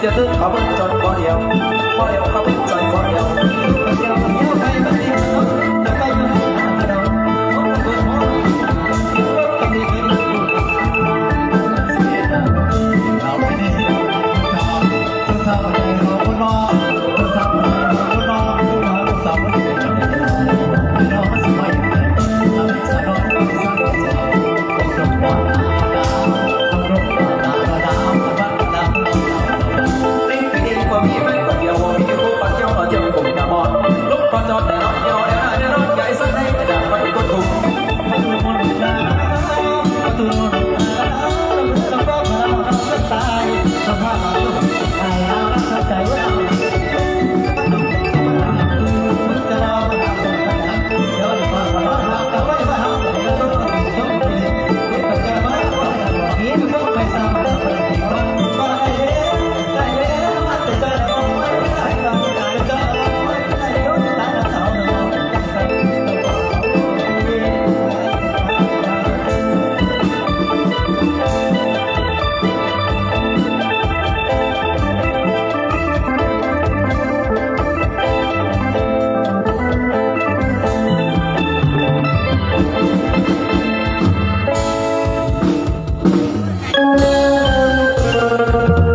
ຈະເຖິງເຂົາເບິ່ງຈອນບໍ່ດຽວ ບໍ່ດຽວເຂົາເບິ່ງຈອນບໍ່ດຽວ.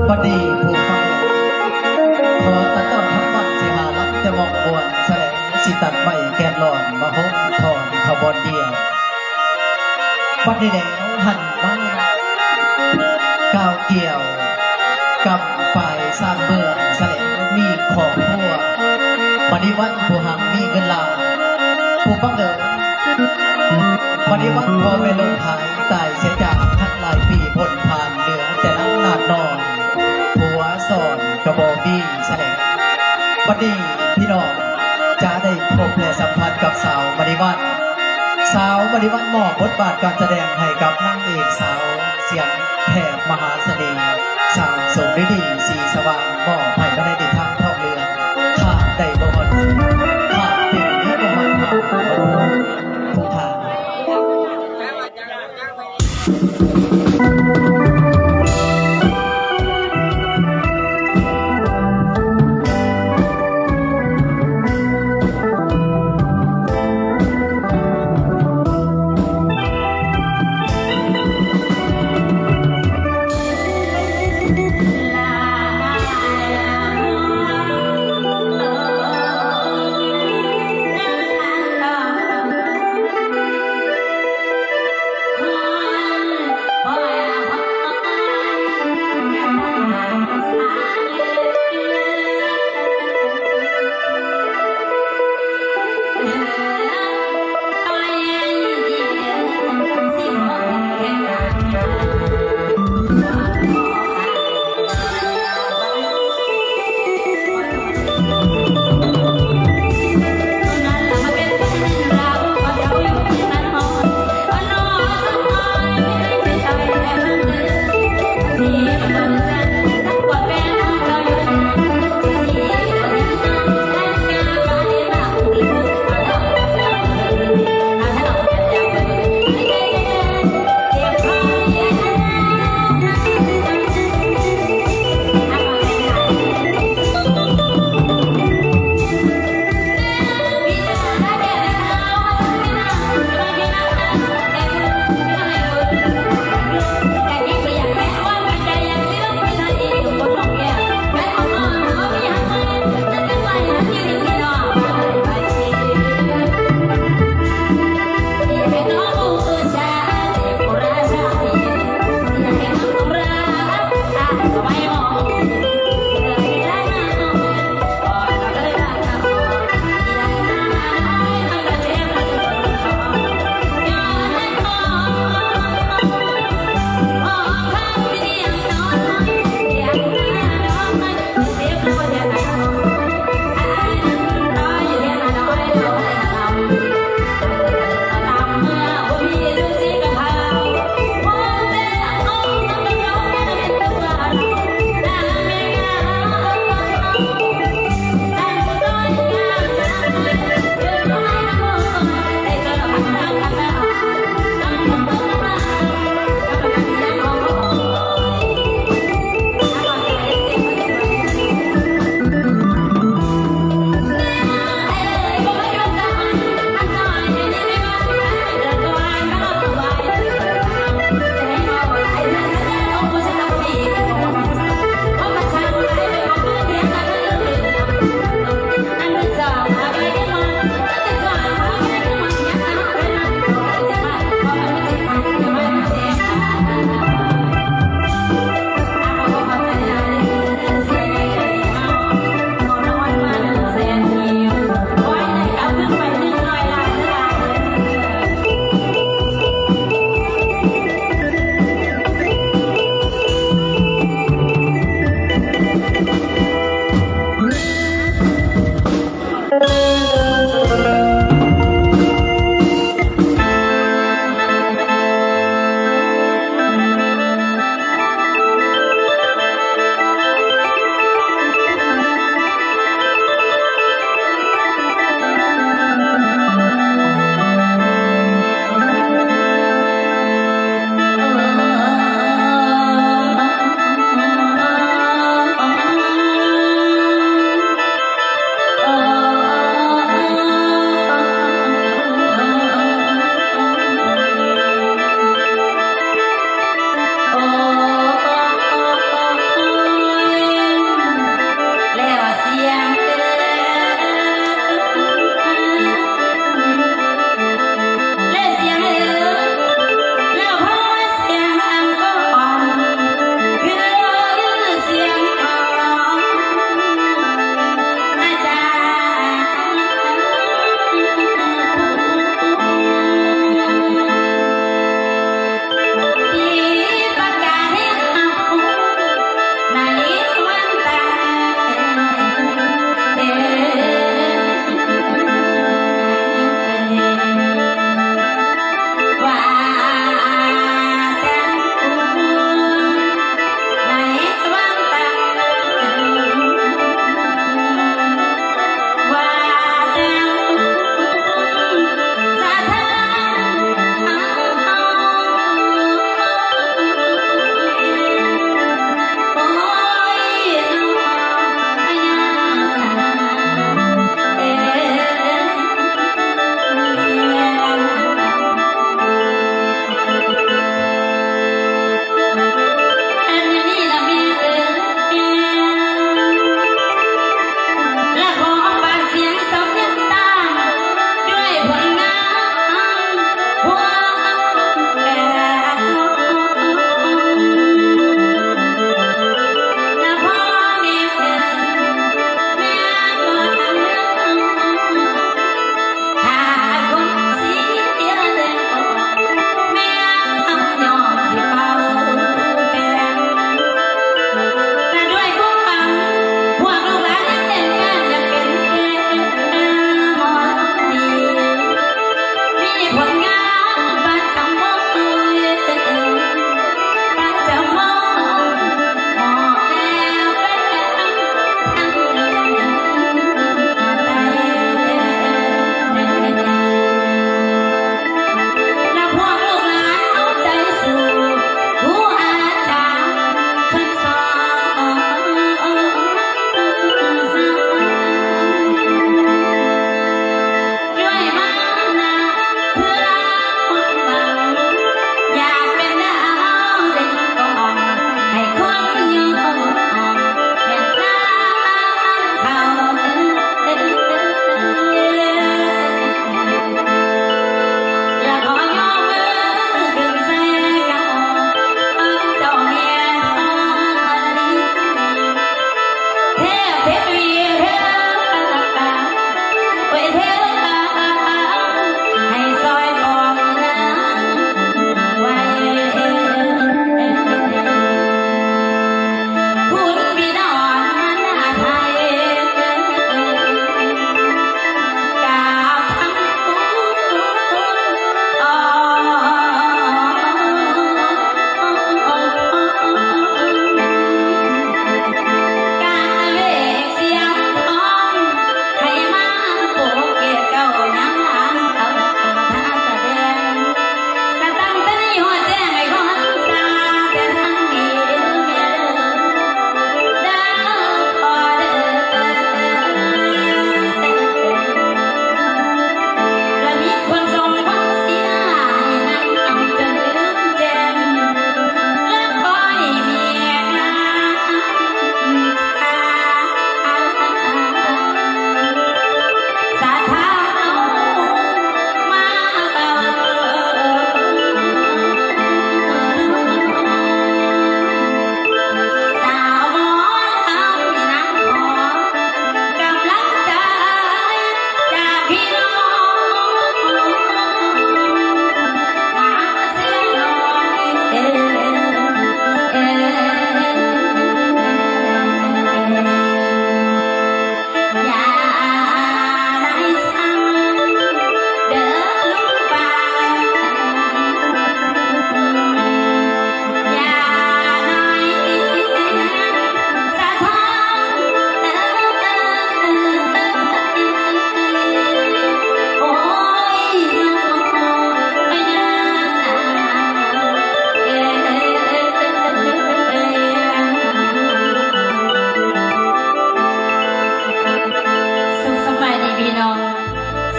ບັດນີ້ຜູ້ຟັງ ຂໍຕັດຕອນທັງໝັ້ນຊິຫາລຳແຕ່ໝອກມ່ວນ ສະແດງຊິຕັດໄມ້ແກນລ້ອນ ມາໂຮມທອນຂະບວນດຽວ. ບັດນີ້ແລ້ວຫັນມາ ກ່າວກ່ຽວ ກຳປາຍສ້າງເບື້ອງ ສະແດງມີຄອບຄົວ ມະນີວັນຜູ້ຮັ່ງມີເງິນລ້ານ ຜູ້ຟັງເອີຍ ມະນີວັນພໍ່ແມ່ລູກຫາຍ ຕາຍເສຍຈາກ ຫັກຫຼາຍປີພົ້ນຜ່ານ ເຫຼືອແຕ່ນາງນາດນ້ອຍ ຜົວສອນກະບໍ່ມີສະແດງ. ບັດນີ້ພີ່ນ້ອງຈະໄດ້ພົບ ແລະ ສຳພັດກັບສາວມະນີວັນ. ສາວມະນີວັນມອບບົດບາດການສະແດງໃຫ້ກັບນາງເອກສາວສຽງແຄບມະຫາສະເໜ່ ສາວສົມລະດີ ສີສະຫວ່າງ ມອບໃຫ້ມາໃນທິດທາງທອງເຫຼືອງ ຂາດໄດ້ບໍ່ຮອດ ຂາດເປັນມີບໍ່ຮອດ ຜູ້ທາງ.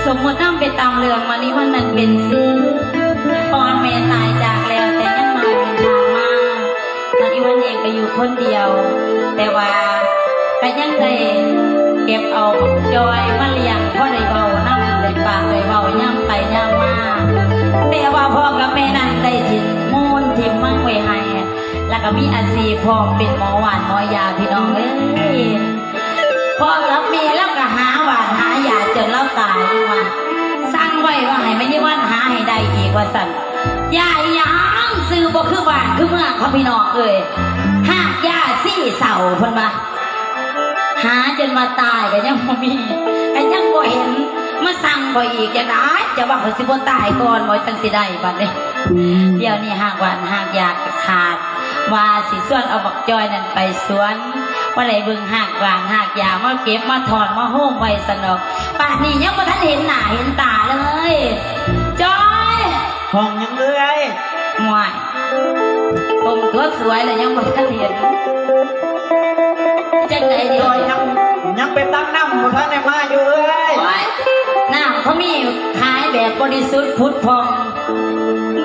ສົມມຸດນຳໄປຕາມເລື່ອງ ມະນີວັນນັ້ນເປັນຊື່ ພໍ່ແມ່ຕາຍຈາກແລ້ວ ແຕ່ຍັງມາເປັນທາດມາ ມະນີວັນເອງກໍຢູ່ຄົນດຽວ ແຕ່ວ່າກໍຍັງໄດ້ເກັບເອົາບັກຈອຍມາລ້ຽງ ພໍໄດ້ເວົ້ານຳ ໄດ້ປາກໄດ້ເວົ້າຍາມໄປຍາມມາ ແຕ່ວ່າພໍ່ກັບແມ່ນັ້ນໄດ້ຖິ້ມມູນຖິ້ມມັງໄວ້ໃຫ້ ແລ້ວກໍມີອາຊີບພ້ອມເປັນໝໍຫວ່ານໝໍຢາ ພີ່ນ້ອງເອີຍ. ພໍ່ກັບແມ່ລາວກໍຫາຫວ່ານຫາຢາຈົນລາວຕາຍ ຍັງວ່າສັ່ງໄວ້ວ່າໃຫ້ແມ່ຍາຍວັນຫາໃຫ້ໄດ້ອີກວ່າຊັ້ນ ຢາອີ່ຫຍັງຊື່ບໍ່ຄືບ້ານຄືເມືອງເຂົາ ພີ່ນ້ອງເອີຍ ຮາກຢາຊີເສົາເພິ່ນວ່າ ຫາຈົນວ່າຕາຍກໍຍັງບໍ່ມີ ກໍຍັງບໍ່ເຫັນ ມາສັ່ງຂ້ອຍອີກຈັ່ງໃດ ຈະວ່າຂ້ອຍຊິບໍ່ຕາຍກ່ອນບໍ່ ຈັ່ງຊິໄດ້ບັດນີ້. ດຽວນີ້ຮາກຫວ່ານຮາກຢາກໍຂາດ ວ່າຊິຊວນເອົາບັກຈອຍນັ້ນໄປສວນ ບໍ່ໄດ້ເບິ່ງຮາກຫວ່ານຮາກຢາ ມາເກັບມາຖອນມາໂຮມໄວ້ຊັ້ນດອກ ປານນີ້ຍັງບໍ່ທັນເຫັນໜ້າເຫັນຕາເລີຍ. ຈອຍ! ຫ້ອງຫຍັງເອື້ອຍ? ໂອ້ຍ ຊົມຕົວສວຍແລ້ວຍັງບໍ່ທັນເຫັນ ຈັ່ງໃດດຽວ? ຈອຍ ຍັງ ຍັງໄປຕັກນ້ຳ ບໍ່ທັນໄດ້ມາຢູ່ເອື້ອຍ. ໂອ້ຍ ນ້ຳເຂົາມີຂາຍແບບບໍລິສຸດຜຸດຜ່ອງ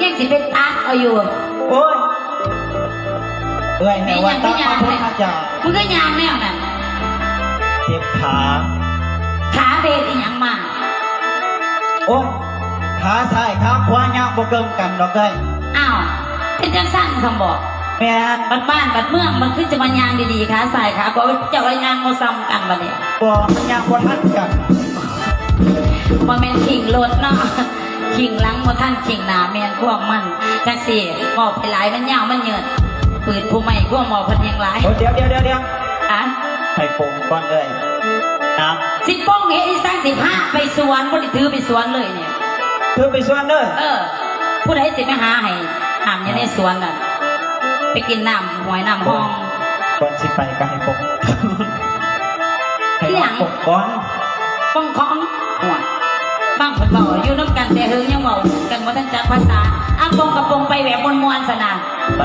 ຍັງຊິໄປຕັກເອົາຢູ່. ໂອ້ຍ ເອື້ອຍ ແມ່ນຫຍັງຄືຍ່າງແນວນັ້ນ? ເອີຍ ວ່າຕັກມາພຸ້ນ ອາຈານ ມຶງຄືຍ່າງແນວນັ້ນ? ເຈັບຂາ. ຂາໄປເຮັດອີ່ຫຍັງມາ? ໂອ້ຍ ຂາຊ້າຍຂາຂວາຍ່າງບໍ່ເກີງກັນດອກເອີຍ. ອ້າວ ເປັນຈັ່ງຊັ້ນຊັ້ນບໍ? ແມ່ນ. ບັດບ້ານບັດເມືອງມັນຄືຈະມາຍ່າງດີໆ ຂາຊ້າຍຂາຂວາ ເຈົ້າວ່າຍ່າງບໍ່ສ່ຳກັນບັດນີ້? ບໍ່ ມັນຍ່າງບໍ່ທັນກັນ. ບໍ່ແມ່ນຂີງລົດເນາະ ຂີງຫຼັງບໍ່ທັນຂີງໜ້າ ແມ່ນຄວາມມັນ. ຈັ່ງຊີ້ ເວົ້າໄປຫຼາຍມັນຍາວມັນຍືດ ປືນຜູ້ໃໝ່ຄວາມເວົ້າເພິ່ນແຮງຫຼາຍ. ໂອ້ ດຽວໆໆໆ ອະ ໃຫ້ປົງກ່ອນເອີຍ ນ້ຳ. ຊິປົງເຮັດອີ່ສັງ ຊິພາໄປສວນ ບໍ່ໄດ້ຖືໄປສວນເລີຍນີ້. ຖືໄປສວນເດີ. ເອີ ຜູ້ໃດຊິໄປຫາໃຫ້ນ້ຳຢູ່ໃນສວນນັ້ນ ໄປກິນນ້ຳຫ້ວຍນ້ຳຮ່ອງ. ກ່ອນຊິໄປກໍໃຫ້ປົງ ໃຫ້ ອີ່ຫຍັງ? ປົງກ່ອນ ປົງຂອງ. ໂອ້ຍ ຟັງເພິ່ນເວົ້າ ຢູ່ນຳກັນແຕ່ເຫິງ ຍັງເວົ້າກັນບໍ່ທັນຈັກພາສາ. ອາ ປົງກໍປົງໄປແບບມ່ວນໆ ຊັ້ນນະ. ໄປ.